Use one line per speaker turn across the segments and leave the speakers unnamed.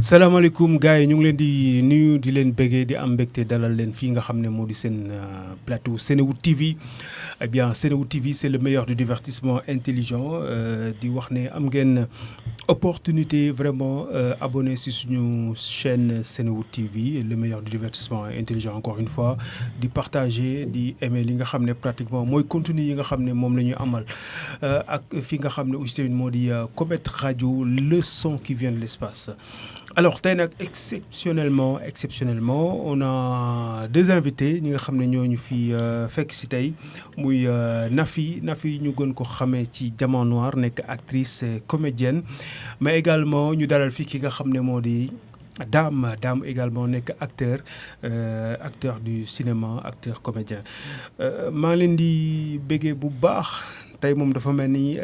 salaamaaleykum gars yi ñu ngi leen di nuyu di leen bëggee di am mbégte dalal leen fii nga xam ne moo di seen plateau Senewood TV. Eh bien Senewood TV c'est le meilleur du divertissement intelligent di wax ne am ngeen opportunité vraiment abonné si suñu chaîne Senewood TV le meilleur du divertissement intelligent encore une fois di partager di aimer li nga xam ne pratiquement mooy contenu yi nga xam ne moom la ñuy amal ak fi nga xam ne aussi tamit moo di Comet Radio le son qui vient de l'espace. Alors tey nag exceptionnellement on a deux invités ñi nga xam ne ñoo ñu fi fekk si tey muy Nafi ñu gën ko xamee ci Diamant Noir nekk actrice comédienne mais également ñu dalal fi ki nga xam ne moo di Dame également nekk acteur du cinéma acteur comédien maa leen di béggee bu baax tey moom dafa mel ni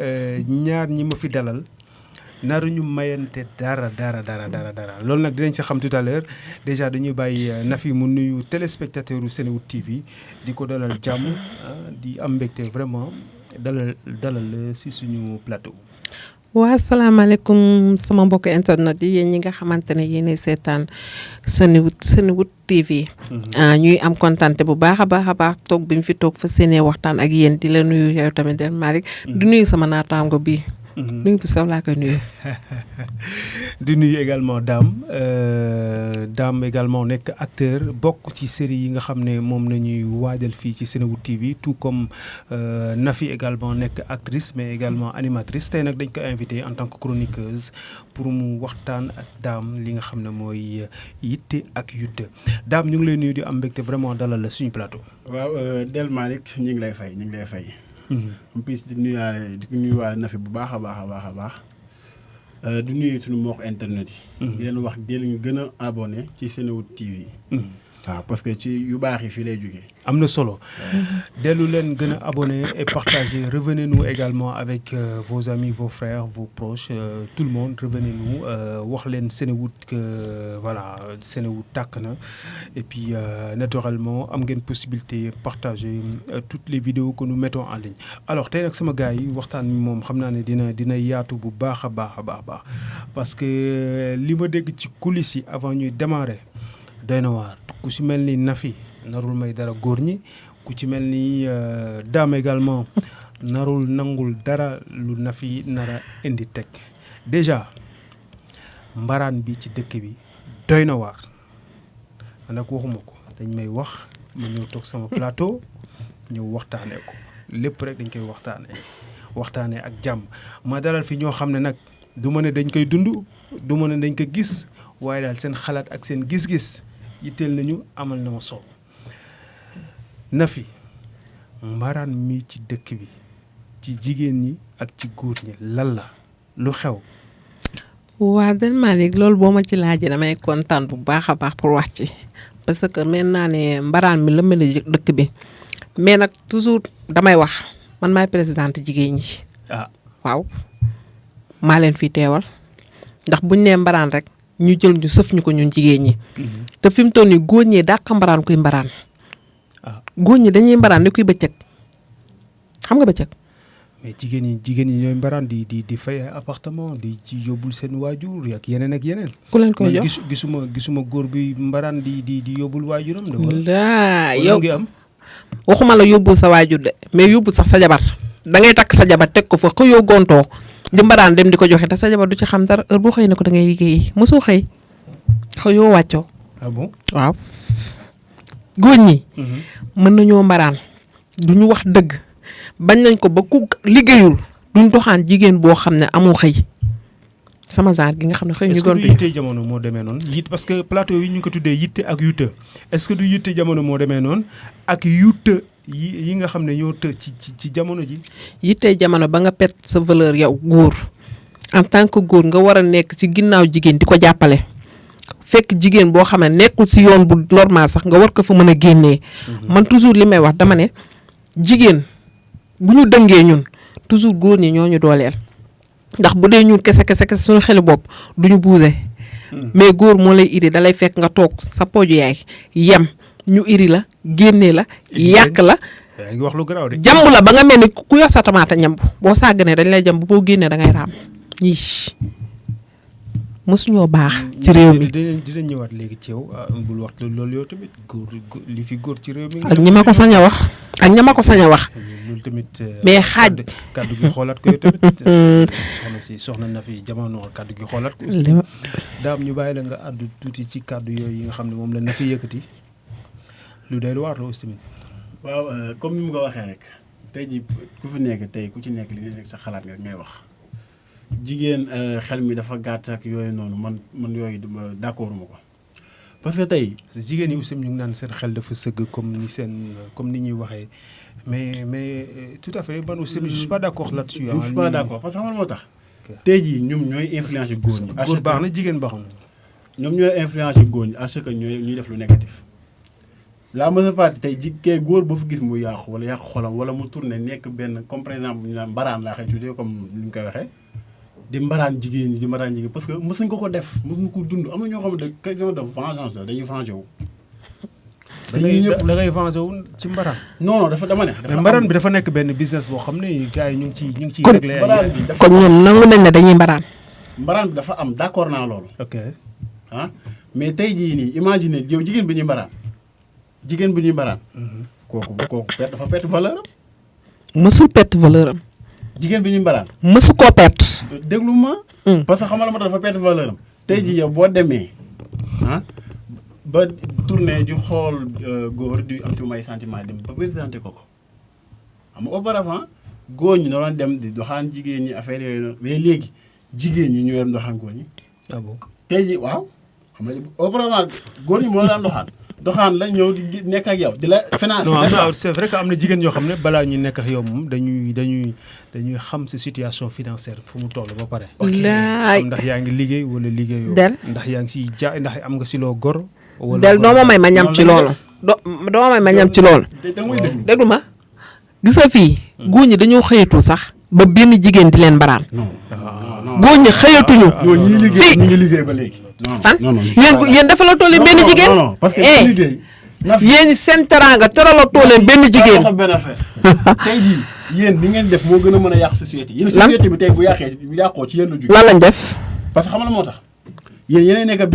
ñaar ñi ma fi dalal. naru ñu mayante dara loolu nag dinañ si xam tout à l'heure déjà dañuy bàyyi Nafi mu nuyu téléspectateur u Senewood TV di ko dalal jàmm di am mbégte vraiment dalal si suñu plateau.
waa salaamaaleykum sama mbokk internet yi yéen ñi nga xamante ne yéenay seetaan Senewood TV. ñuy am kontante bu baax a baax toog bi ñu fi toog fa seenee waxtaan ak yéen di la nuyu yow tamit Del Malick di nuyu sama naataango bii. nuyu bi sax laa koy nuyu.
di nuyu également Dame également nekk acteur bokk ci série yi nga xam ne moom la ñuy waajal fii ci Senewood TV tout comme Nafi également nekk actrice mais également animatrice tey nag dañ ko invité en tant que chroniqueuse pour mu waxtaan ak Dame li nga xam ne mooy yitte ak yutte Dame ñu ngi lay nuyu di am mbégte vraiment dalal la suñu plateau.
waaw Del Malick ñu ngi lay fay. en plus di nuyuwaale Nafi bu baax a baax di nuyu suñu mbokk internet yi. di leen wax di leen gën a abonné ci Senewood TV. waaw parce que ci yu baax yi fii lay jógee.
am na solo dellu leen gën a abonné et partager revenez-nous également avec vos amis vos frères vos proches tout le monde revenez-nous wax leen Senewood que voilà Senewood tàkk na et puis naturellement am ngeen possibilité partager toutes les vidéos que nous mettons en ligne. alors tey nag sama gars yi waxtaan mi moom xam naa ne dina yaatu bu baax a baax parce que li ma dégg ci coulisses yi avant ñuy démarrer doy na waar ku ci mel ni Nafi narul may dara góor ñi ku ci mel ni Dame également narul nangul dara lu Nafi nara indi teg déjà mbaraan bi ci dëkk bi doy na waar man nag waxuma ko dañ may wax ma ñëw toog sama plateau ñëw waxtaanee ko lépp rek dañ koy waxtaanee ak jàmm ma dalal fi ñoo xam ne nag du ma ne dañ koy dund du ma ne dañ ko gis waaye daal seen xalaat ak seen gis-gis yitteel nañu amal na ma solo Nafi mbaraan mi ci dëkk bi ci jigéen ñi ak ci góor ñi lan la lu xew.
waa Del Malick loolu boo ma ci laajee damay kontaan bu baax a baax pour wax ci parce que mel naa ne mbaraan mi la mel dëkk bi mais nag toujours damay wax man maay présidente jigéen ñi. waaw maa leen fi teewal ndax buñ nee mbaraan rek. ñu jël ñu sëf ñu ko ñun jigéen ñi. te fi mu toll nii góor ñee dàq mbaraan kuy mbaraan. góor ñi dañuy mbaraan ni kuy bëccëg xam nga bëccëg.
mais jigéen ñi ñooy mbaraan di fay appartement di ci yóbbul seen waajur ak yeneen.
ku leen koy jox
gisuma góor bi mbaraan di yóbbul waajuram.
yow ngi am. waxuma la yóbbul sa waajur de mais yóbbul sax sa jabar da ngay takk sa jabar teg ko fa xëyoo gontoo di mbaraan dem di ko joxe te sa jabar du ci xam dara heure boo xëy ne ko da ngay liggéeyi mosoo xëy xëyoo wàccoo.
ah bon
waaw. góor ñi. mën nañoo mbaraan duñu wax dëgg bañ nañ ko ba ku liggéeyul duñ doxaan jigéen boo xam ne amoo xëy sama genre gi nga xam ne xëy ñu gontu.
est-ce que du yitte jamono moo demee noonu yitte parce que plateau yi ñu ngi ko tuddee yitte ak yutte est-ce que du yitte jamono moo demee noonu ak yutte yi nga xam ne ñoo të ci jamono ji.
yitte jamono ba nga perte sa valeur yow góor en tant que góor nga war a nekk ci ginnaaw jigéen di ko jàppale fekk jigéen boo xam ne nekkul ci yoon bu normal sax nga war ko fa mën a génnee. man toujours li may wax dama ne jigéen bu ñu dëngee ñun toujours góor ñi ñoo ñu dooleel ndax bu dee ñun kese suñu xelu bopp duñu buuse. mais góor moo lay iri dalay fekk nga toog sa pooju yaay yem. ñu iri la génnee la yàq la
yaa ngi wax lu garaaw de.
jàmb la ba nga mel ni ku yor sa tamaata ñamb boo sàgganee dañ lay jàmb boo génnee da ngay raam ñii mosuñoo baax ci réew mi.
dinañ ñëwaat léegi ci yow bul wax loolu yow tamit góor li fi góor ci réew mi.
ak ñi ma ko sañ a wax ak ña ma ko sañ a wax.
loolu tamit.
mais xaaj
kàddu gi xoolaat ko yow tamit. soxna na fi jamono kàddu gi xoolaat ko. daam ñu bàyyi la nga àddu tuuti ci kàddu yooyu yi nga xam ne moom la na fi yëkkati lu day waar la aussi.
waaw comme ni mu ko waxee rek tey ji ku fi nekk tey ku ci nekk li nga nekk sa xalaat nga ngay wax jigéen xel mi dafa gàtt ak yooyu noonu man yooyu d'accord ma ko parce que tey
jigéen yi aussi ñu ngi naan seen xel dafa sëgg comme ni ñuy waxee mais tout à fait man aussi je suis pas d'accord là-dessus.
je suis pas d'accord parce que xam nga moo tax. tey jii ñoom ñooy influencer góor ñi.
góor baax na jigéen baax na.
ñoom ñooy influencer góor ñi à ce que ñuy def lu négatif. la majeure partie tey kay góor boo fi gis mu yàqu wala yàqu xolam wala mu tourné nekk benn comme par exemple ñu naan mbaraan laa xëy tuddee comme ni ñu koy waxee di mbaraan jigéen ñi di mbaraan jigéen parce que mësuñ ko def mësuñ ko dund am na ñoo xam ne question de vengeance la dañuy venger wu. dañuy ñëpp
da ngay venger wu ci mbaraan.
non dafa dama ne.
mais mbaraan bi dafa nekk benn business boo xam ne gars yi ñu ngi ciy réglé.
mbaraan bi dafa
kon ñoom nangu nañ ne dañuy mbaraan.
mbaraan bi dafa am d'accord naa loolu.
ok
mais tey jii nii imagine yow jigéen bi ñuy mbaraan. jigéen bu ñuy mbaraan. kooku dafa perte valeur am.
mësul perte valeur am.
jigéen bi ñuy mbaraan.
mësu koo perte.
déglu ma. parce que xam nga la ma dafa perte valeur am. tey jii yow boo demee ba tourné di xool góor di am si may sentiment dem ba présenté ko xam nga auparavant góor ñi doon dem di doxaan jigéen ñi affaire yooyu noonu mais léegi jigéen ñi ñoo yor doxaan góor ñi.
ah bon
tey jii waaw xam nga auparavant góor ñi moo daan doxaan la ñëw di nekk ak yow di la financé.
non c'est vrai que am na jigéen ñoo xam ne balaa ñu nekk ak yow moom dañuy xam sa situation financière fu mu toll ba pare.
laay
ndax yaa ngi liggéey wala liggéeyoo.
del
ndax yaa ngi siy jaay ndax am nga si loo gor. wala
del doo ma may ma ñam ci loolu. doo ma may ma ñam ci loolu. déglu ma gis nga fii. góor ñi dañoo xëyatul sax. ba benn jigéen di leen mbaraan. góor ñi xëyatuñu.
fii ñu ngi liggéey ba léegi.
fan yéen dafa la tollee benn jigéen.
non parce que liggéey.
yéen seen teraanga teraloo tollee benn jigéen.
benn affaire tey jii yéen ni ngeen def moo gën a mën a yàq société. yéen société bi tey bu yàqoo ci yéen la jógee.
lan lañ def.
parce que xam nga moo tax yéen yéenay nekk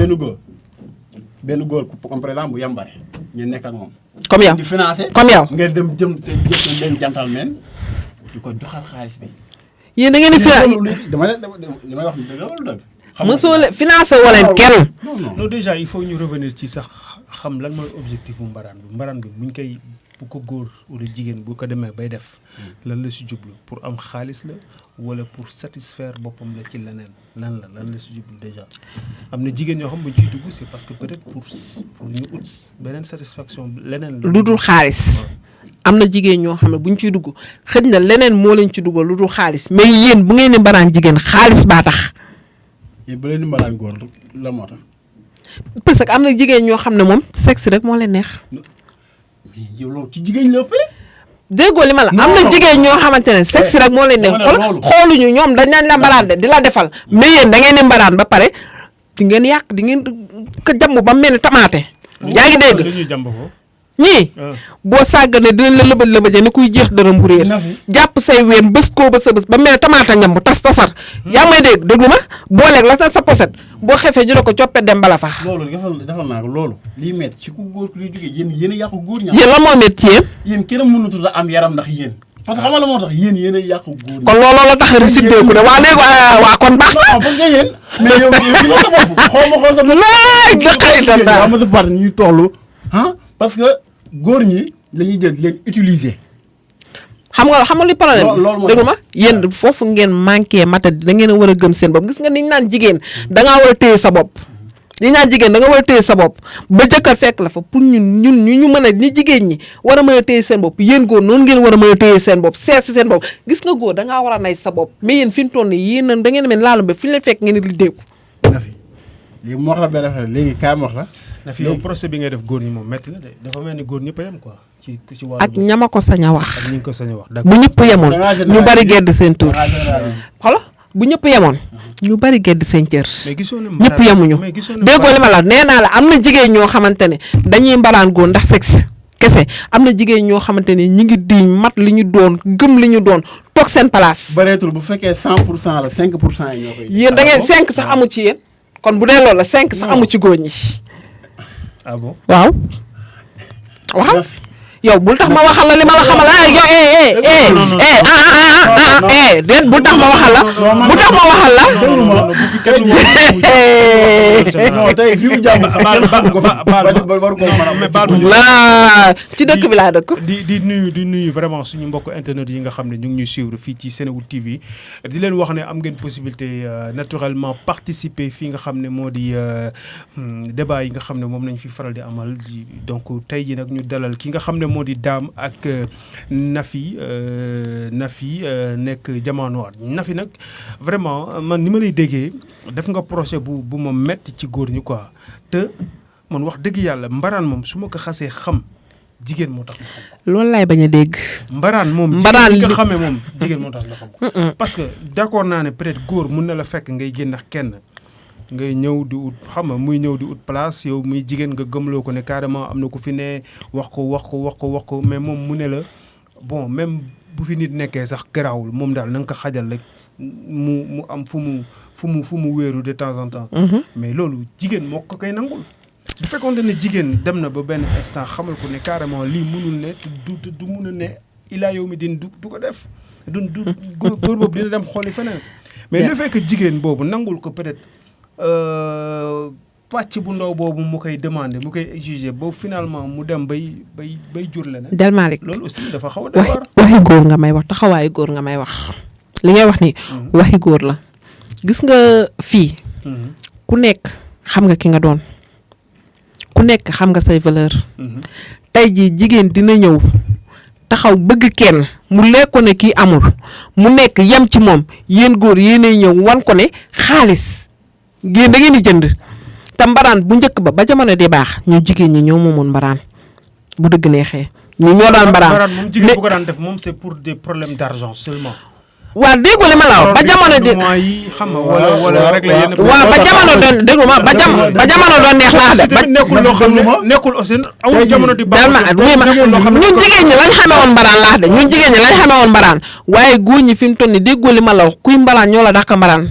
benn góor comme par exemple bu yambare ngeen nekk ak moom.
comme yow
di financé.
comme yow
ngeen dem jëm seen benn gentleman di ko joxal xaalis bi.
yéen da ngeen di financé
damay wax ni dëgg wala dëgg.
mosoo leen financé woo leen kenn.
non déjà il faut ñu revenir ci sax xam lan mooy objectif bu mbaraan bi buñ koy bu ko góor wala jigéen bu ko demee bay def lan la si jublu pour am xaalis la wala pour satisfaire boppam la ci leneen lan la si jublu déjà am na jigéen ñoo xam buñ ciy dugg c'est parce que peut-être pour ñu ut beneen satisfaction leneen la.
lu dul xaalis. am na jigéen ñoo xam ne buñ ciy dugg xëj na leneen moo leen ci dugal lu dul xaalis mais yéen bu ngeen di mbaraan jigéen xaalis baa tax.
yéen bu leen di mbaraan góor la moo tax.
parce que am na jigéen ñoo xam ne moom sexe rek moo leen neex.
yow loolu ci jigéen la ëppale.
déggoo li ma la am na jigéen ñoo xamante ne sexe rek moo leen neex. xooluñu ñoom dañ naan la mbaraan de di la defal mais yéen da ngeen di mbaraan ba pare di ngeen yàq di ngeen ko jàmm ba mel ni tamaate. yaa ngi dégg ñii boo sàgganee dinañ la lëbëje ni kuy jeex dërëm bu réer jàpp say ween bés koo ba sa bés ba mel ne tamaata ñam tas tasar yaa ngi may dégg déglu ma booleeg la sa poset boo xefee ñu ne ko coppet dem bala fax
loolu defal naa ko loolu lii met ci ku góor ku lay jógee yéen a yàqu góor ña
yéen la moo met ci
yéen kenn mënutul a am yaram ndax yéen parce que xam nga la moo tax yéen a yàqu góor
kon looloo la tax a siddeeku de waa léegi waa kon baax
na parce que yéen mais yow gis sa bopp xool sa bopp
laay
ma sa part ñuy toll parce que góor ñi la ñuy jël leen utiliser.
xam nga li problème déglu ma yéen foofu ngeen manqué mata da ngeen a war a gëm seen bopp gis nga ni ñu naan jigéen da ngaa war a téye sa bopp. li ñu naan jigéen da nga war a téye sa bopp ba jëkkër fekk la fa pour ñu mën a ni jigéen ñi war a mën a téye seen bopp yéen góor noonu ngeen war a mën a téye seen bopp seet si seen bopp gis nga góor da ngaa war a nay sa bopp mais yéen fi mu toll nii yéen da ngeen mel laalum ba fi ñu leen fekk ngeen di déeku.
léegi mu wax la benn affaire léegi kaay ma wax la.
na fi yow procès bi ngay def góor ñi moom métti na de dafa mel ni góor ñëpp a yem quoi. ci wàllu
ak ñama ko sañ a wax.
ak ñi ko sañ a wax
bu ñëpp yemoon ñu bari gedd seen tur. xoolal bu ñëpp yemoon ñu bari gedd seen cër. ñëpp yemuñu déggoo li ma la nee naa la am na jigéen ñoo xamante ne dañuy mbaraan góor ndax sexe kese am na jigéen ñoo xamante ne ñi ngi diñ mat li ñu doon gëm li ñu doon toog seen place.
bareetul bu fekkee 100% la 5% yi ñoo koy.
yéen da ngeen 5 sax amu ci yéen. kon bu dee loolu la 5 sax amu ci góor ñi.
ah bon
waaw. waxal yow bul tax ma waxal la li ma la xamal yow déet bul tax ma waxal la bul tax ma waxal la.
déglu ma bu fi kenn non tey fi mu jàmm sax kenn xamu ko fa waru ko mën
a ci dëkk bi laa dëkk.
di nuyu vraiment suñu mbokk internet yi nga xam ne ñu ngi ñuy suivre fii ci Senewood TV di leen wax ne am ngeen possibilité naturellement participer fii nga xam ne moo di débat yi nga xam ne moom nañ fi faral di amal donc tey ji nag ñu dalal ki nga xam ne moo di Dame ak Nafi nekk Diamanoir Nafi nag vraiment man ni ma lay déggee def nga projet bu ma metti ci góor ñi quoi te man wax dëgg yàlla mbaraan moom su ma ko xasee xam jigéen moo tax ma xam ko.
loolu laay bañ a dégg.
mbaraan moom
mbaraan
jigéen nga xamee moom jigéen moo tax nga xam ko. parce que d'accord naa ne peut-être góor mun na la fekk ngay génn ak kenn ngay ñëw di ut xam nga muy ñëw di ut place yow muy jigéen nga gëmloo ko ne carrément am na ku fi ne wax ko mais moom mu ne la bon même bu fi nit nekkee sax garaawul moom daal na nga ko xajal rek mu am fu mu wéeru de temps en temps. mais loolu jigéen moo ko koy nangul. bu fekkoon ne jigéen dem na ba benn instant xamal ko ne carrément lii mënul ne du mun a ne ilaa yow mi din du ko def du góor boobu dina dem xooli feneen. mais le fait que jigéen boobu nangul ko peut-être. pàcc bu ndaw boobu mu koy demander mu koy exiger boobu finalement mu dem bay jur leneen.
Del Malick
loolu aussi dafa xaw a defar.
waxi góor nga may wax taxawaayu góor nga may wax li ngay wax ni waxi góor la gis nga fii. ku nekk xam nga ki nga doon ku nekk xam nga say valeur. tey jii jigéen dina ñëw taxaw bëgg kenn mu lekko ne kii amul mu nekk yem ci moom yéen góor yéenay ñëw wan ko ne xaalis. génn da ngeen di jënd te mbaraan bu njëkk ba jamono di baax ñu jigéen ñi ñoo moomoon mbaraan bu dëgg neexee ñu ñoo daan mbaraan
moom jigéen bu ko daan def moom c'est pour des problèmes d'argent seulement.
waaw déggu li ma la wax ba jamono di
xam nga wala rek la yenn.
waaw ba jamono doon déggu ma ba jamono doon neex laa de. ba
nekkul loo xam ne nekkul aussi amul jamono di baax.
ñun jigéen ñi lañ xamee woon mbaraan laa de ñun jigéen ñi lañ xamee woon mbaraan waaye góor ñi fi mu toll nii déggu li ma la wax kuy mbaraan ñoo la dàq mbaraan.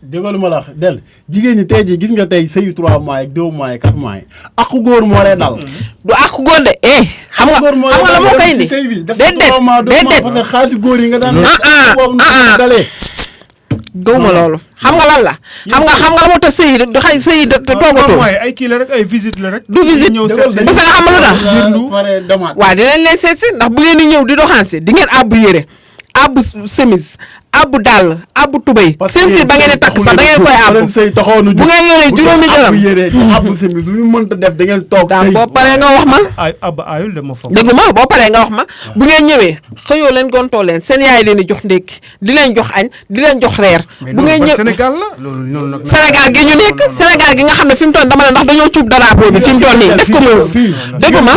déggoo lu ma la wax del jigéen ñi tey jii gis nga tey sëyu 3 mois ak 2 mois ak 4 mois ak góor moo lay dal.
du ak góor de xam nga la moo koy indi déedéet
parce que xaalis góor yi nga daan. dalee.
gëwuma loolu xam nga lan la. xam nga la moo tax sëy te toogatoo.
ay kii la rek ay visite la rek.
du visite parce que xam nga lu tax. waaw dinañ leen seet si ndax bu ngeen di ñëw di doxaan si di ngeen àbbu yére àbbu chemise abbu dàll abbu tubéy. ceinture ba ngeen di takk sax da ngeen koy abbu. bu ngeen yoree juróomi dërëm
abbu chemise lu ñu mënta def da ngeen toog.
daal boo paree nga wax ma.
abbu ayul de ma foog.
déglu ma boo paree nga wax ma bu ngeen ñëwee xëyoo leen gontoo leen seen yaay leen di jox ndékki di leen jox añ di leen jox reer. bu ngeen ñëw
Sénégal la loolu nag.
Sénégal gi ñu nekk Sénégal gi nga xam ne fi mu toll dama ne ndax dañoo cuub drapeau bi fi mu toll nii def ko mu. déglu ma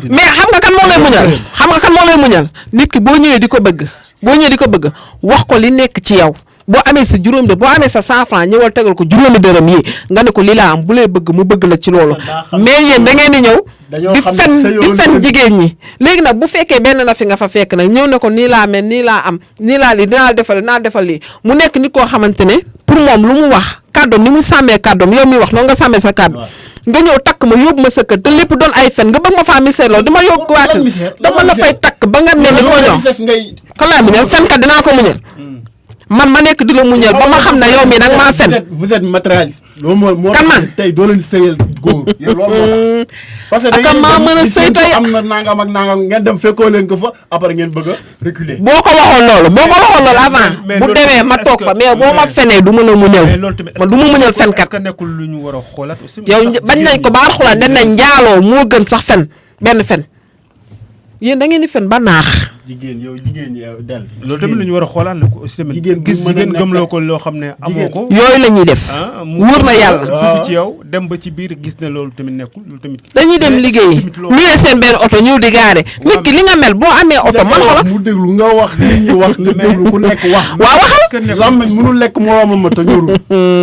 mais xam nga kan moo lay muñal xam nga kan moo lay muñal nit ki boo ñëwee di ko bëgg wax ko li nekk ci yow boo amee sa juróom de boo amee sa 100 francs ñëwal tegal ko juróomi dërëm yi nga ne ko lii laa am bu lay bëgg mu bëgg la ci loolu mais yéen da ngeen di ñëw di fen jigéen ñi léegi nag bu fekkee benn na fi nga fa fekk nag ñëw ne ko nii laa mel nii laa am nii laa lii dinaa defal lii mu nekk nit koo xamante ne pour moom lu mu wax kàddoom ni mu sàmmee kàddoom yow mi wax noonu nga sàmmee sa kàddu nga ñëw takk ma yóbbu ma sa kër te lépp doon ay fen nga bëgg ma faa misère loolu dama yóbbu waat dama la fay takk ba nga mel ni foo ñëw kan laa muñal fenkat dinaa ko muñal man ma nekk di la muñal ba ma xam ne yow mi nag maa fen
vous êtes matérialiste loolu moo
kan man
tey doo leen sëyal góor loolu moo tax parce que
aka maa mën a sëy tey
am na nangam ak nangam ngeen dem fekkoo leen ko fa après ngeen bëgg a reculer
boo ko waxoon loolu avant bu demee ma toog fa mais boo ma fenee du ma la muñal man du ma muñal fenkat
est-ce que nekkul lu ñu war a xoolaat aussi
yow bañ nañ ko ba Alxuraan dañ nañ njaaloo moo gën sax fen benn fen yéen da ngeen di fen ba naax
jigéen ñi del
loolu tamit lu ñu war a xoolaat la ko aussi tamit gis jigéen gëmloo ko loo xam ne amoo ko
yooyu la ñuy def wóor na yàlla
dugg ci yow dem ba ci biir gis ne loolu tamit nekkul loolu tamit
dañuy dem liggéeyi luyee seen benn oto ñëw di gaare nit ki li nga mel boo amee oto man xoolal
mu déglu nga wax nit ñi wax nga déglu ku nekk wax
waaw waxal
làmmiñ mënul lekk moroomam ma te ñorul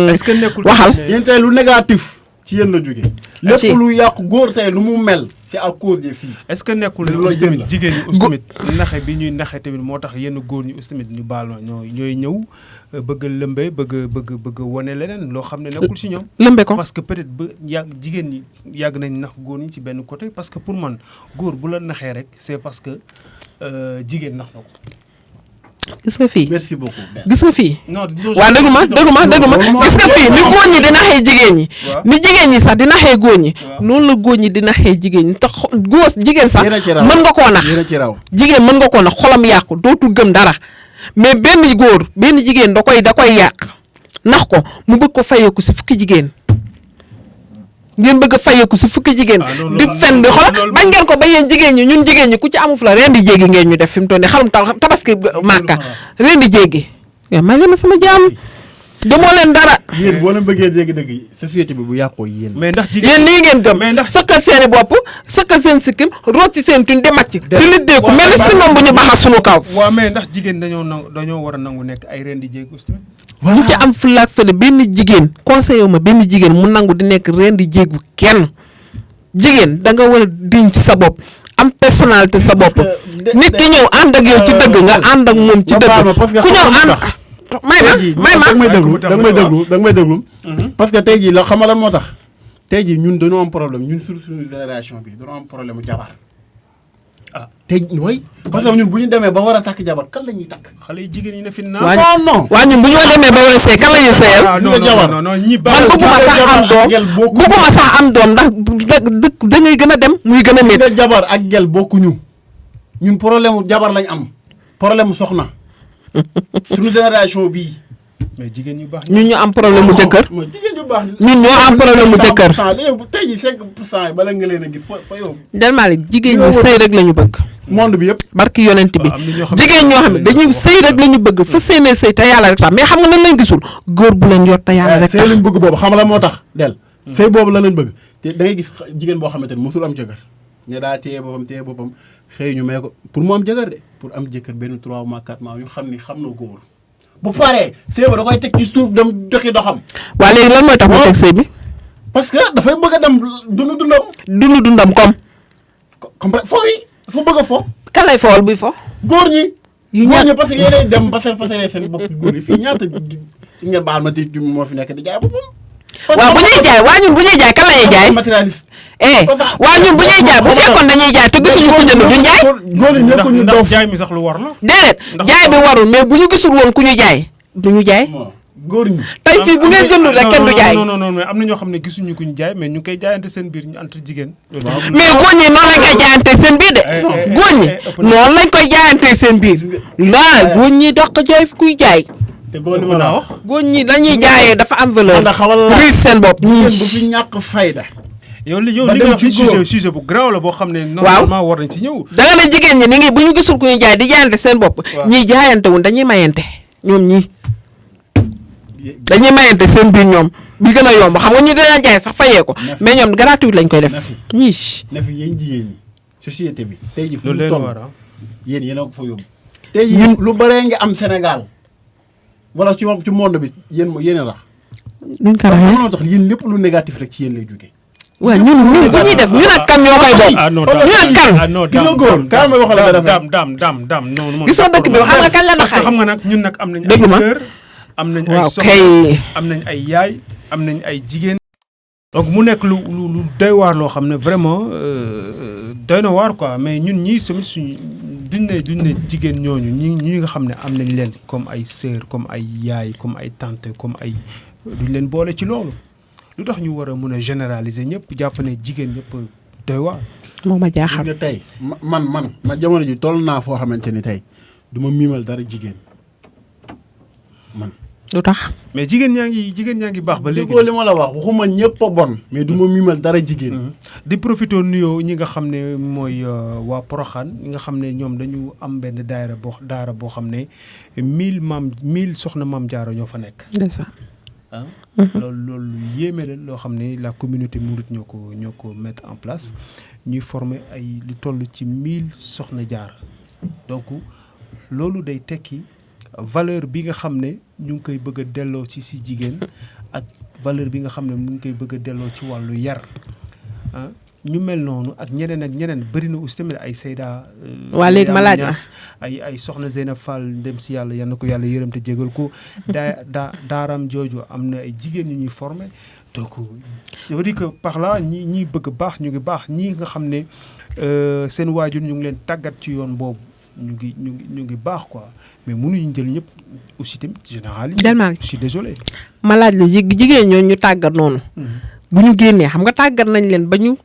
est-ce que nekkul
waxal
yéen tey lu négatif ci yéen la jógee lépp lu yàqu góor tey lu mu mel c'est à cause des filles.
est-ce que nekkul ne aussi tamit jigéen ñi aussi tamit naxe bi ñuy naxe tamit moo tax yenn góor ñi aussi tamit ñu baal ma ñooy ñëw bëgg a lëmbee bëgg a wane leneen loo xam ne nekkul si ñoom.
lëmbe ko
parce que peut-être ba jigéen ñi yàgg nañ nax góor ñi ci benn côté parce que pour man góor bu la naxee rek c'est parce que jigéen nax na ko.
gis nga fii
merci beaucoup.
gis nga fii.
non
waaw déglu ma gis nga fii ni góor ñi di naxee jigéen ñi. ni jigéen ñi sax di naxee góor ñi. noonu la góor ñi di naxee jigéen ñi tax góor jigéen sax mën nga koo nax. jigéen mën nga koo nax xolam yàqu dootul gëm dara mais benn jigéen da koy yàq nax ko mu bëgg ko fayeeku si fukki jigéen. ngeen bëgg a fayeeku si fukki jigéen. di fen di xool bañ ngeen ko ba yéen jigéen ñi ñun jigéen ñi ku ci amuf la ren di jéggi ngeen ñu def fi mu toll nii xarum tabaski màkka ren di jéggi. waaw maa ngi leen sama jaam demoo leen dara.
yéen boo leen bëggee dégg-dëgg société bi bu yàqoo yéen.
mais ndax jigéen
yéen lii ngeen gëm. mais ndax sëkkal seeni bopp sëkkal seen sikkim root ci seen tuñ di màcc. di liddeeku mel ni singom bu ñu baxal sunu kaw.
waaw mais ndax jigéen dañoo war a nangu nekk ay ren di jéggi aussi tamit.
ñu ci am fulaak fële benn jigéen conseillé ma benn jigéen mu nangu di nekk ren di jéggu kenn jigéen da nga war a diñ ci sa bopp am personnalité sa bopp nit ki ñëw ànd ak yow ci dëgg nga ànd ak moom ci dëgg ku ñëw ànd may ma
da nga may déglu parce que tey jii la xamal lan moo tax tey jii ñun dañoo am problème ñun suñu génération bi dañoo am problème mu jabar tey way parce que ñun bu ñu demee ba war a takk jabar kan la ñuy takk.
xale yi jigéen ñi ne fi
non.
waa ñun bu ñu demee ba war a sëy kan la ñuy sëyal.
non ñi
man bëgguma sax am doom ndax da ngay gën a dem muy gën a métti.
jabar ak gel bokkuñu ñun problème mu jabar lañ am problème mu soxna suñu génération bii.
mais jigéen ñu baax
ñun ñu am problème mu jëkkër.
jigéen ñu baax
ñun ñoo am problème mu jëkkër.
léegi tey jii 5% yi bala nga leen a gis fa yow.
Delmali jigéen ñi sëy rek la ñu bëgg.
monde bi yëpp.
barki yonent bi jigéen ñoo xam ne dañuy sëy rek la ñu bëgg fa seenee sëy te yàlla rek tax mais xam nga lan lañ gisul góor bu leen yor te yàlla rek tax.
sëy lañ bëgg boobu xam la moo tax del sëy boobu la lañ bëgg te da ngay gis jigéen boo xamante ne mosul am jëkkër nga daa téye boppam xëy ñu may ko pour mu am jëkkër de pour am jëkkër benn 3 mois 4 mois ñu xam ni xam na góor bu paree sëy ba da koy teg ci suuf dem doxi doxam.
waa léegi lan mooy tax mu teg sëy bi.
parce que dafay bëgg a dem
dundam
comme foofu dafa bëgg a fo.
kan lay fowal buy fo.
góor ñi. góor ñi parce que yéenay dem fasaree seen bopp góor yi fii ñaata ngeen baal ma di moo fi nekk di jaay boppam.
waaw bu ñuy jaay waa ñun bu ñuy jaay kan lay jaay.
matérialiste.
waa ñun bu ñuy jaay bu fekkoon dañuy jaay te gisuñu ku jënd duñ jaay.
góor yi nekkuñu dof
jaay mi sax lu war la.
déedéet jaay bi warul mais bu ñu gisul woon ku ñu jaay duñu jaay.
góor ñi.
tey fii bu ngeen jëndul rek kenn du jaay.
non mais am na ñoo xam ne gisuñu ku ñu jaay mais ñu ngi koy jaayante seen biir ñu entre jigéen.
mais góor ñi noonu lañ koy jaayante seen biir de. góor ñi noonu lañ koy jaayante seen biir. laa góor ñi dàq jaay kuy jaay.
te góor li ma la wax.
góor ñi dañuy jaayee dafa am valeur.
ndax xamal la
riis seen bopp.
jigéen bu fi ñàkk fayda.
yow li nga wax sujet bu garaaw la boo xam ne. normalement war nañ ci ñëw.
da nga ne jigéen ñi ni ngi bu ñu gisul ku ñuy jaay di jaayante seen bopp. ñiy jaayante wuñ dañuy mayante ñoom ñii dañuy mayante seen biir ñoom bi gën a yomb xam nga ñu dina jaay sax fayee ko mais ñoom gratuit lañ koy def. ñii.
na fi yéen jigéen ñi société bi. tey jii fu mu toll yéen yéen a ko fa yóbbu. tey jii lu bëree nga am Sénégal wala ci monde bi yéen a tax.
duñ ko raxee
moo tax yéen lépp lu négatif rek ci yéen lay jógee.
waaw ñun bu ñuy def ñu nag kan ñoo koy bokk. ñu nag kan.
ki nga góor kaa ma waxal la
daam non.
gisoo dëkk bi xam nga kan la
parce que xam nga nag ñun nag am nañ ay sœur am nañ ay soxna am nañ ay yaay am nañ ay jigéen. donc mu nekk lu doy waar loo xam ne vraiment doy na waar quoi mais ñun ñii tamit suñu duñ ne jigéen ñooñu ñi nga xam ne am nañ leen comme ay sœur comme ay yaay comme ay tante comme ay duñ leen boole ci loolu. lu tax ñu war a mën a généraliser ñëpp jàpp ne jigéen ñëpp doy waar.
moo ma jaaxal
nga tey man jamono ji toll naa foo xamante ni tey du ma miimal dara jigéen man.
lu tax.
mais jigéen ñaa ngi baax ba léegi.
li ma la wax waxuma ñëpp a bon. mais du ma miimal dara jigéen.
di profité nuyoo ñi nga xam ne mooy waa Porokhane ñi nga xam ne ñoom dañu am benn daara boo xam ne 1000 soxna maam Jaara ñoo fa nekk. loolu yéeme la loo xam ne la communauté mouride ñoo ko mettre en place ñuy former ay lu toll ci 1000 soxna jaar donc loolu day tekki valeur bi nga xam ne ñu ngi koy bëgg a delloo ci si jigéen ak valeur bi nga xam ne ñu ngi koy bëgg a delloo ci wàllu yar ah ñu mel noonu ak ñeneen bëri na aussi tamit ay Seyda.
waa léegi ma laaj la
ay soxna Zeynab Fall dem si yàlla yal na ko yàlla yërëm te jégal ko daaram jooju am na ay jigéen ñu ñuy formé donc ça veut dire que par là ñi bëgg baax ñu ngi baax ñii nga xam ne seen waajur ñu ngi leen tàggat ci yoon boobu ñu ngi baax quoi mais mënuñu jël ñëpp aussi tamit général yi. je suis désolé.
ma laaj la jigéen ñooñu ñu tàggat noonu. bu ñu génnee xam nga tàggat nañ leen ba ñu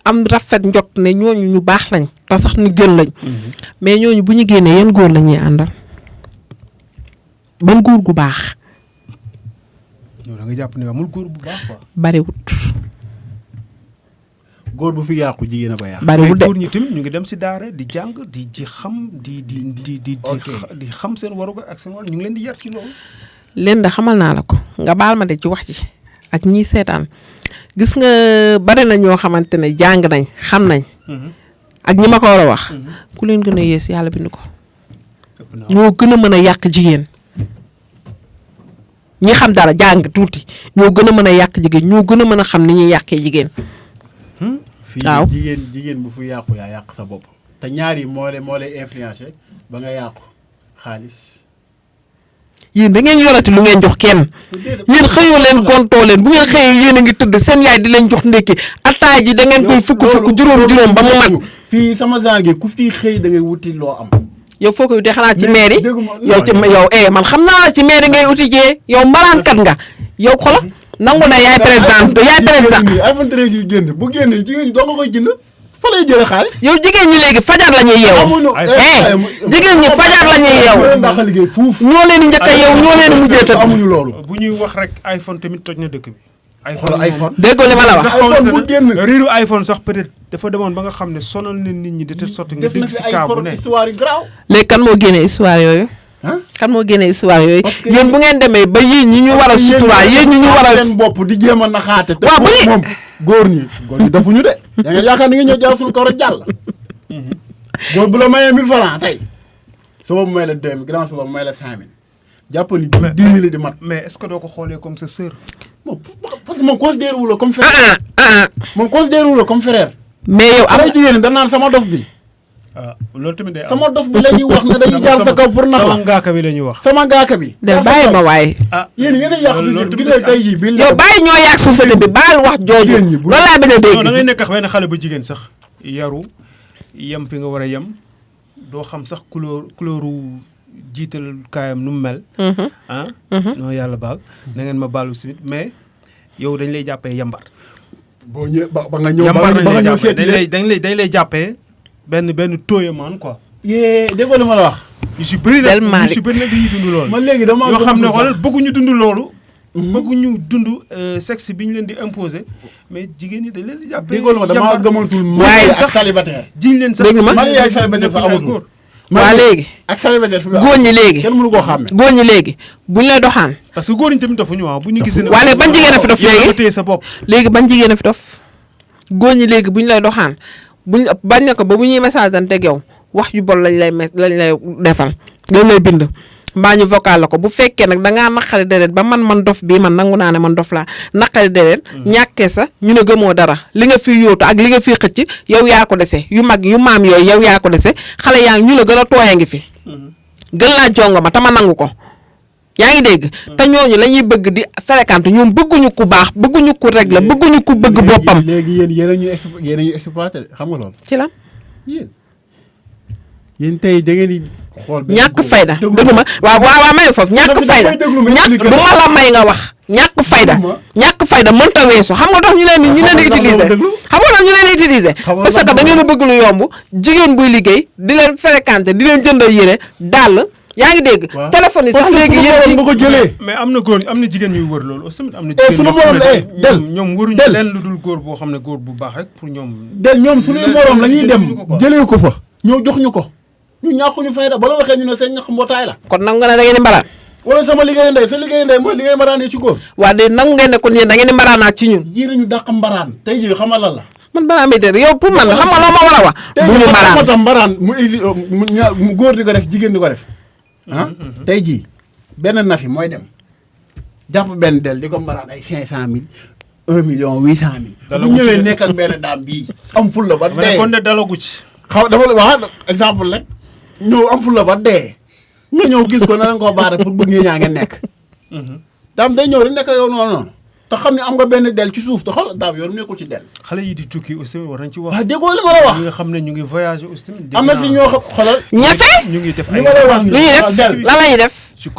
am rafet njot ne ñooñu ñu baax lañ te sax ñu gën lañ. mais ñooñu bu ñu génnee yan góor la ñuy àndal ban góor gu baax.
non da nga jàpp ne amul góor bu baax quoi.
bariwut.
góor bu fi yàqu jigéen a ko yàq.
bariwut de
góor ñi tamit ñu ngi dem si daara di jàng di xam di xam seen waruga ak seen war ñu ngi leen di yar si loolu.
leen da xamal naa la ko nga baal ma de ci wax ci ak ñiy seetaan gis nga bari na ñoo xamante ne jàng nañ xam nañ. ak ñi ma ko war a wax. ku leen gën a yées yàlla bind ko. ñoo gën a mën a yàq jigéen. ñi xam dara jàng tuuti ñoo gën a mën a yàq jigéen ñoo gën a mën a xam ni ñuy yàqee jigéen.
waaw fii jigéen bu fi yàqu yaa yàq sa bopp. te ñaar yi moo lay influencé ba nga yàqu xaalis.
yéen da ngeen yorati lu ngeen jox kenn yéen xëyoo leen gontoo leen bu ngeen xëyee yéen a ngi tëdd seen yaay di leen jox ndékki attaay ji da ngeen koy fukk juróom ba mu mat.
fii sama genre gi ku fi xëy da ngay wuti loo am.
yow foo koy wutee xanaa ci mairie yow man xam naa la ci mairie ngay uti jee yow mbaraankat nga yow xola nangu na yaay président
iPhone 13 yi génn bu génnee jigéen ñi doo nga koy jënd fa lay jëlee xaalis.
yow jigéen ñi léegi fajar la ñuy yeewu. jigéen ñi fajar la ñuy yeewu. ñoo leen di njëkk a yeewu ñoo leen di mujjee tëdd.
amuñu loolu.
bu ñuy wax rek iPhone tamit toj na dëkk bi.
iPhone
déggoo li ma la wax.
iPhone bu génn
riiru iPhone sax peut-être dafa demoon ba nga xam ne sonal na nit ñi de telle sorte nga dégg si kaa bu ne.
histoire yu garaaw.
léegi kan moo génne histoire yooyu. kan moo génne histoire yooyu. yéen bu ngeen demee ba yéen ñi ñu war a sutura yéen ñi ñu war a.
seen bopp di jéem a naxaate.
waaw bu
moom góor ñi defuñu de. da nga yaakaar ni nga ñëw jàll suñu kaw rek jàll. góor bu la mayee 1000 francs tey suba mu may la 2000 grand suba mu may la 5000. jàpp ni 10 000 di mat.
mais est-ce que doo ko xoolee comme sa sœur.
bon parce que moom considéré wu la comme frère. moom considéré wu la comme frère.
mais yow am
na jigéen da naan sama dof bi.
loolu tamit day am
sama dof bi la ñuy wax ne dañuy jaar sa kaw pour nax la
sama ngaaka bi la ñuy wax.
sama ngaaka bi.
de bàyyi ma waaye.
yéen yéen a yàq société gis nga tey jii bii.
yow bàyyi ñoo yàq société bi baal wax jooju. loolu laa bañ a dégg.
non da ngay nekk ak benn xale bu jigéen sax yaru yem fi nga war a yem doo xam sax couleuru jiital kaayam nu mu mel. non yàlla baal na ngeen ma baalu si mais yow dañ lay jàppee yambar.
boo ñëwee ba nga ñëw ba nga ñëw seeti
dañ lay jàppee benn tooyamaan quoi.
déggoo li ma la wax.
ñu si bëri nag ñu si bëri nag dañuy dund loolu.
man léegi dama
yoo xam ne xoolal bëgguñu dund loolu. bëgguñu dund sexe bi ñu leen di imposer mais jigéen ñi dañ leen di jàppee.
déggoo li ma damaa gëmatul
waaye
sax célibataire.
jiñ leen sax
dégg nga
man yaay célibataire sax amatul.
waa léegi
ak célibataire fi
góor ñi léegi
kenn mënu koo xàmme.
góor ñi léegi buñ lay doxaan.
parce que góor ñi tamit dafa ñu bu ñu gisee.
waa léegi ban jigéen a fi dof léegi
téye sa bopp.
léegi ban jigéen a fi dof góor ñi léegi buñ lay doxaan bañ ne ko ba bu ñuy message ante yow wax ju bon lañ lay defal lañ lay bind mbaa ñu vocal la ko bu fekkee nag dangaa naqari deret ba man dof bii man nangu naa ne man dof laa naqari deret ñàkkee sa ñu ne gëmoo dara li nga fi yóotu ak li nga fi xëcc yow yaa ko dese yu mag yu maam yooyu yow yaa ko dese xale yaa ngi ñu la gën a tooya ngi fi gën laa jongo ma tama nangu ko yaa ngi dégg te ñooñu la ñuy bëgg di fréquente ñoom bëgguñu ku baax bëgguñu ku régler bëgguñu ku bëgg boppam.
léegi yéen a ñuy exploité xam nga loolu.
ci lan.
yéen tey da ngeen di xool.
ñàkk fayda dëgg ma waaw may foofu ñàkk fayda du ma la may nga wax. ñàkk fayda mënta weesu xam nga tax ñu leen di utiliser xam nga tax ñu leen di utiliser parce que da ngeen a bëgg lu yomb jigéen buy liggéey di leen fréquenter di leen jëndal yére dàll. yaa ngi dégg téléphone yi sax léegi yéen
nga ko jëlee.
mais am na góor am na jigéen ñuy wër loolu aussi tamit am na.
suñu morom del
ñoom wëruñu leen lu dul góor boo xam ne góor bu baax rek pour ñoom.
del ñoom suñuy morom la ñuy dem jëlee ko fa ñoo jox ñu ko ñu ñàkkuñu fayda ba la waxee ñu ne seen ñax mbootaay la.
kon nangu nga ne da ngeen di mbaraan.
wala sama liggéeyu ndey sa liggéeyu ndey mooy li ngay mbaraanee ci góor.
waa de nangu ngeen ne kon yéen da ngeen di mbaraanaat ci ñun.
yéen ñu dàq mbaraan tey jii xamal lan la.
man mbaraan bi de yow pour man xam nga loo ma war a wax. bu ñu mbaraan
moo tax mbaraan mu góor di ko def jigéen di ko def tey jii benn nafi mooy dem jàpp benn del di ko mbaraan ay 500000 1,800,000.
dalagu
bu
ci
ñëwee
de.
nekk ak benn daam bii. am ful la ba
ma ne
dee
kon de dalagu ci.
xaw dama la wax exemple rek ñëw am ful la ba dee nga ñëw gis ko na nga koo baare pour bëgg ñaa ngeen nekk. daam day ñëw rek nekk yow noonu te xam ne am nga benn del ci suuf te xool daam yow nekkul ci del.
xale yi di tukki aussi war nañ ci wax.
waaw déggoo li ma la wax.
ñi nga xam ne ñu ngi voyager aussi tamit.
am na si ñoo xam xoolal.
ñafe
ñu ngi def
li
ay
ma lay wax
lu ñuy def
del
lan la ñuy def
ci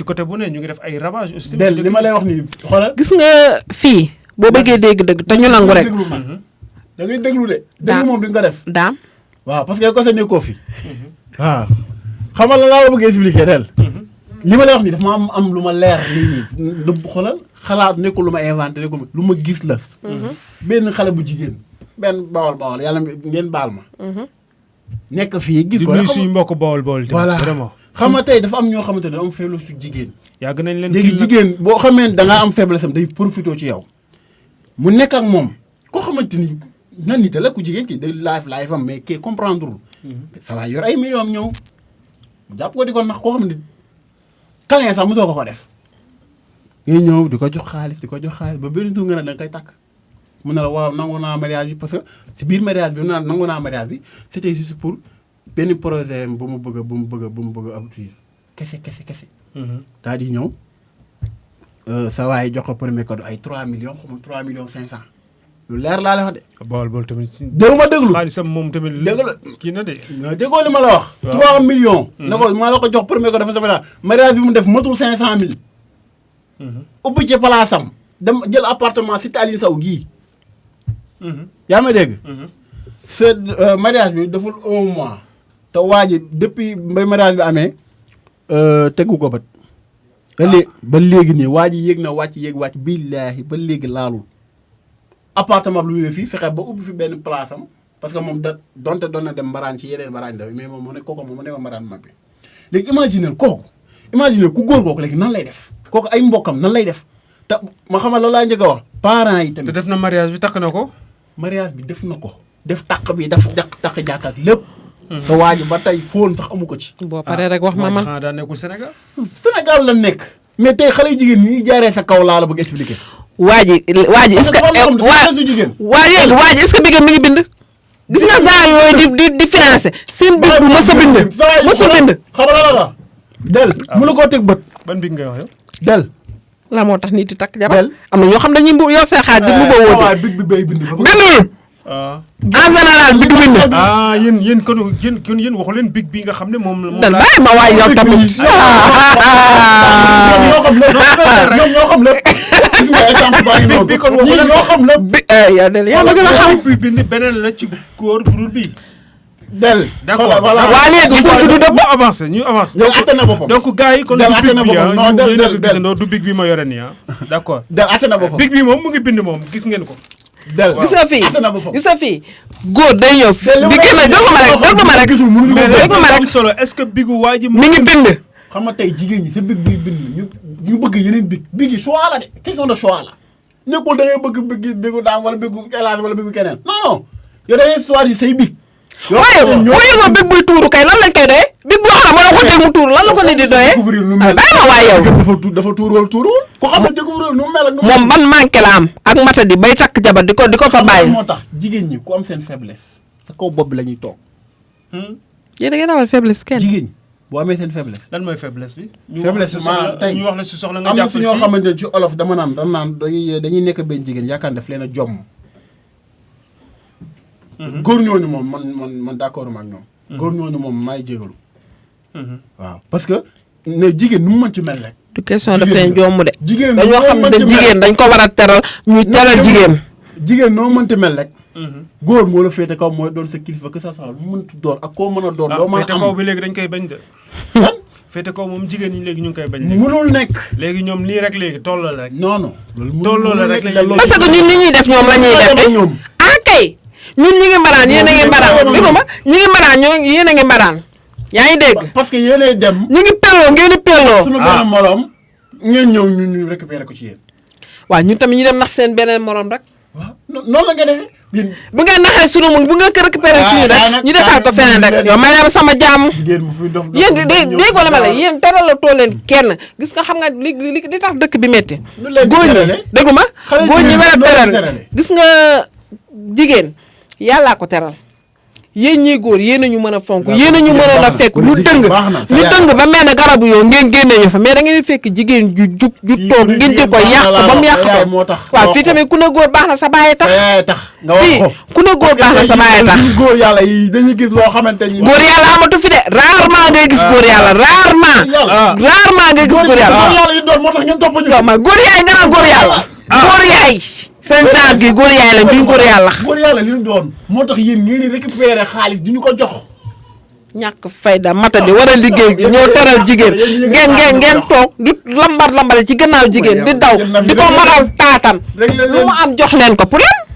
côté bu ne ñu ngi def ay ravage aussi tamit.
del li ma lay wax nii xoolal.
gis nga fii boo bëggee dégg dëgg te ñu nangu rek
déglu man da ngay déglu de.
Daam.
déglu moom di nga ko def.
daam
waaw parce que ko sa nekkoo fi. waaw xam nga la laa la bëgg expliquer del li ma lay wax nii dafa ma am lu ma leer lii nii dëbb xoolal xalaat nekkul lu ma inventé nekkul lu ma gis la. benn xale bu jigéen benn bawal yàlla ngeen baal ma. nekk fii gis
di
ko
nuyu
rek
suñu mbokk bool
voilà
vraiment.
xam nga tey dafa am ñoo xamante ne am faiblesse su jigéen.
yàgg nañ leen
léegi jigéen boo xamee da ngaa am faiblesse am day profité ci yow mu nekk ak moom koo xamante ni nan nite la ku jigéen ki day live am mais kii comprendre lul. ça va yor ay millions am ñëw mu jàpp ko di ko nax koo xam ne câlin sax mosoo ko def. ngay ñëw di ko jox xaalis ba benn tur nga ne da nga koy takk mun na la waaw nangu naa mariage bi parce que si biir mariage bi naan nangu naa mariage bi c'était juste pour benn projet bu mu bëgg a aboutir kese. daal di ñëw sa waay jox ko premier cadeau ay 3 millions xaw ma 3 millions 500 lu leer laa la wax de.
bool tamit.
déglu ma déglu
xaalisam moom tamit.
dégg la
kii na de.
déggoo li ma la wax.
waaw
3 millions. ne ko maa la ko jox premier cadeau dafa sa mariage bi mu def matul 500,000. ubbi ci palaasam dem jël appartement si Tallinn Sow gii. yaa ma dégg. ce mariage bi deful 1 mois. te waa ji depuis ba mariage bi amee tegu ko bët. ba léegi nii waa ji yéeg na wàcc billaahi ba léegi laalul. appartement bi lu ñu fii fexe ba ubbi fi benn place am parce que moom donte doon na dem mbaraan ci yeneen mbaraan ndaw mais moom mu ne kooku moom mu ne ma mbaraan mag bi léegi imaginer ku góor kooku léegi nan lay def kooku ay mbokkam nan lay def te ma xamal la laa njëkk a wax parents yi tamit.
te def na mariage bi takk na ko.
mariage bi def na ko def takk bi def takk jàkkaat lépp. te waa ji ba tey fóon sax amu ko ci.
boo paree rek wax ma man
xanaa daa nekkul Sénégal.
Sénégal la nekk mais tey xale yu jigéen ñi jaaree sa kaw laa la bëgg expliquer.
waa ji est-ce que waa ji est-ce que bigam mi ngi bind gis nga saa yooyu di financé seen big bu mës a bind mës a bind
xam nga la del mënu koo teg bët
ban big ngay wax yow.
del
la moo tax nit di takk jabar am na ñoo xam dañuy yor seen xaaj di mu ba wóote
waaw big bi bay bind ba
bindul en général bi du bind
yéen waxu leen big bi nga xam ne moom
dal bàyyi ma waay yow tamit
ñoo xam lépp gis nga exemple baa ngi noonu
bi kon waxu leen
ñoo xam lépp
bi yaa del yaa ma gën a xam
bi bind beneen la ci góor bu dul bi
del
d'accord
waa léegi góor bi du dëpp
ñu avancé
del atte na boppam
donc gars yi kon
del
du
atte na
big bi
boppam non del del
gisandoo du big bi ma yore nii d'accord
del atte na boppam
big bi moom mu ngi bind moom gis ngeen ko
del
gis nga fii
atte na boppam
gis nga fii góor day ñëw di génn déglu ma rek
gisul mënuñu ko
déglu ma rek
solo est-ce que bigu waa ji
mi ngi bind
xam nga tey jigéen ñi sa big bi bind ñu bëgg yeneen big yi choix la de question de choix la nekkul da ngay bëgg bigu daam wala bigu Elage wala bigu keneen non yow da ngay choix yi say big
waaye waaye ma big buy tuuru kay lan lañ koy doyee big boo xam ne ko teg mu tuuru lan la ko nit di doyee bàyyi ma waay yow
dafa tuurool tuuruwul ko xam ne découvrir nu mu mel ak nu
moom ban manqué la am ak matadi bay takk jabar di ko fa bàyyi
moo tax jigéen ñi ku am seen faiblesse sa kaw bopp bi la ñuy toog
yéen da ngeen amal faiblesse kenn
jigéen ñi boo amee seen faiblesse
lan mooy faiblesse bi
faiblesse maanaam tey
ñu wax la si soxla nga
am na
jàpp
si ñoo xamante ne ci olof dama naan dañuy nekk benn jigéen yaakaar daf leen a jomm góor ñooñu moom man d'accord ak ñoom góor ñooñu moom maay jégalu waaw parce que ne jigéen nu mu mën ci mel rek
du question daf leen jomm de
jigéen
dañoo xam ne jigéen dañ ko war a teral ñuy teral
jigéen noo mënti mel rek góor moo la féete kaw mooy doon sa kilifa que ça soit lu mënti doon ak koo mën a doon doo mën a am
féete kaw bi léegi dañ koy bañ de féete kaw moom jigéen ñi léegi ñu ngi koy bañ
mënul nekk
léegi ñoom nii rek léegi tolloo la rek
non non
tolloo la rek
parce que ñun li ñuy def ñoom la ñuy def
ñoom
kay ñun ñi ngi mbaraan yéen a ngi mbaraan déglu ma ñi ngi mbaraan yéen a ngi mbaraan yaa ngi dégg
parce que yéenay dem
ñu ngi pelloo ngeen di pelloo
suñu benn morom ngeen ñëw ñu récupérer ko ci yéen
waaw ñun tamit ñu dem nax seen beneen morom rek
waaw noonu la nga defee.
bu ngeen naxee sunu mun bu nga ko récupéré suñu rek ñu defaat ko feneen rek yow may na sama jàmm.
jigéen bu fi dof
yéen dégg nga ma la yéen teral la too leen kenn gis nga xam nga li tax dëkk bi métti. góor ñi déggu ma góor ñi war a teral gis nga jigéen yàllaa ko teral. yéen ñii góor yéen a ñu mën a fonk yéen a ñu mënoon a fekk ñu dëng ba mel ne garabu yoo ngeen génne ñu fa mais da ngeen di fekk jigéen ju jub ju toog ngeen jël ko yàq ko ba mu yàq ko waaw fii tamit ku ne góor baax na sa bàyyi tax fii ku ne góor baax na sa bàyyi tax
góor yàlla yi dañuy gis loo xamante ni
góor yàlla amatu fi de rarement ngay gis góor yàlla rarement ngay gis góor yàlla
yi doon moo tax ngeen topp ñu
waaw ma góor yaay nga naan góor yàlla góor yaay seen genre gi góor yaay la duñ góor yàlla.
góor yàlla li ñu doon moo tax yéen ngeen di récupérer xaalis di ñu ko jox.
ñàkk fayda matadi war a liggéey ñoo teral jigéen ngeen toog di lambar ci gannaaw jigéen di daw di ko maral taatam lu mu am jox leen ko pour lan.